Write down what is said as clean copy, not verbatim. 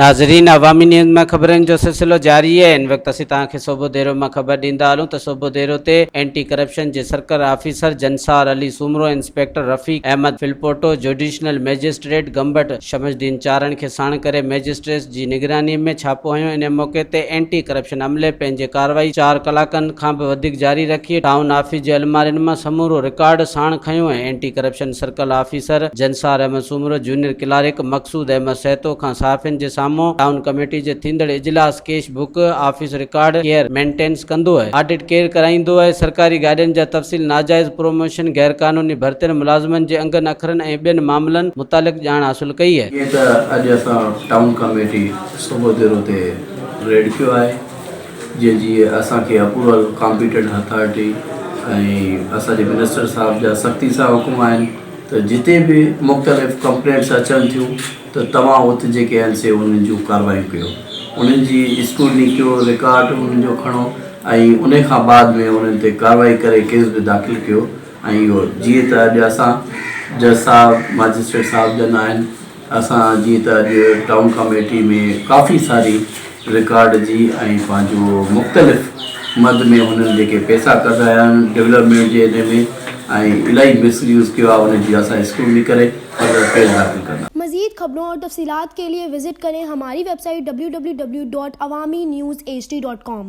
ناظرين عوامي نيوز مان خبرن جو سلسلو جاري آهي هن وقت اسين توهان کي صوبو ديرو مان خبر ڏيندا هلون ته صوبو ديرو تي اينٽي ڪرپشن جي circle officer Jansar Ali Soomro inspector Rafiq Ahmed Phulpoto judicial magistrate Gambat Shams Uddin Charan کي ساڻ ڪري مئجسٽريٽ جي نگراني ۾ ڇاپو هنيو ان موقعي تي اينٽي ڪرپشن عملي پنهنجي ڪارروائي چار ڪلاڪن کان به وڌيڪ جاري رکي ٽائون آفيس جي المارين مان سمورو رڪارڊ ساڻ کنيو ۽ anti corruption circle officer Jansar Ahmed Soomro junior clerk Maqsood Ahmed Sahito کان صحافين جي سامهون ٽائون ڪميٽي جي ٿيندڙ اجلاس ڪيش بڪ، آفيس رڪارڊ ڪير مينٽينس ڪندو آهي، آڊٽ ڪير ڪرائيندو آهي، سرڪاري گاڏين جا تفصيل، ناجائز پروموشن، غيرقانوني ڀرتين، ملازمن جي انگن اکرن ۽ ٻين معاملن متعلق ڄاڻ حاصل ڪئي. جيئن ته اڄ اسان ٽائون ڪميٽي صوبوديرو تي ريڊ ڪيو آهي جنهن جي اسان کي اپروول ڪامپيٽنٽ اٿارٽي ۽ اسان جي منسٽر صاحب جا سختي سان حڪم آهن ته جتي به مختلف ڪمپلينٽس اچن ٿيون ته توهان ات جيڪي آهن سي انهن جون ڪاروايون ڪيو انهن جي اسڪروٽني ڪيو رڪارڊ انهن جو کڻو ۽ انهي کان بعد ۾ انهن تي ڪارروائي ڪري ڪيس به داخل ڪيو ۽ اهو جيئن ته اڄ اسان جج صاحب ماجسٽريٽ صاحب جن آهن اسان جيئن ته اڄ ٽائون ڪميٽي ۾ ڪافي ساري رڪارڊ جي ۽ پنهنجو مختلف مد ۾ هنن جيڪي پئسا ڪڍرايا آهن ڊولپمينٽ جي انهي ۾ ۽ الاهي مس يوز ڪيو آهي ان جي اسان اسڪروٽني ڪري فردر ڪيس داخل ڪندا. مزيد خبرون اور تفصيلات کے لئے وزٽ ڪرين ھماري web site www.awamiNewsHD.com.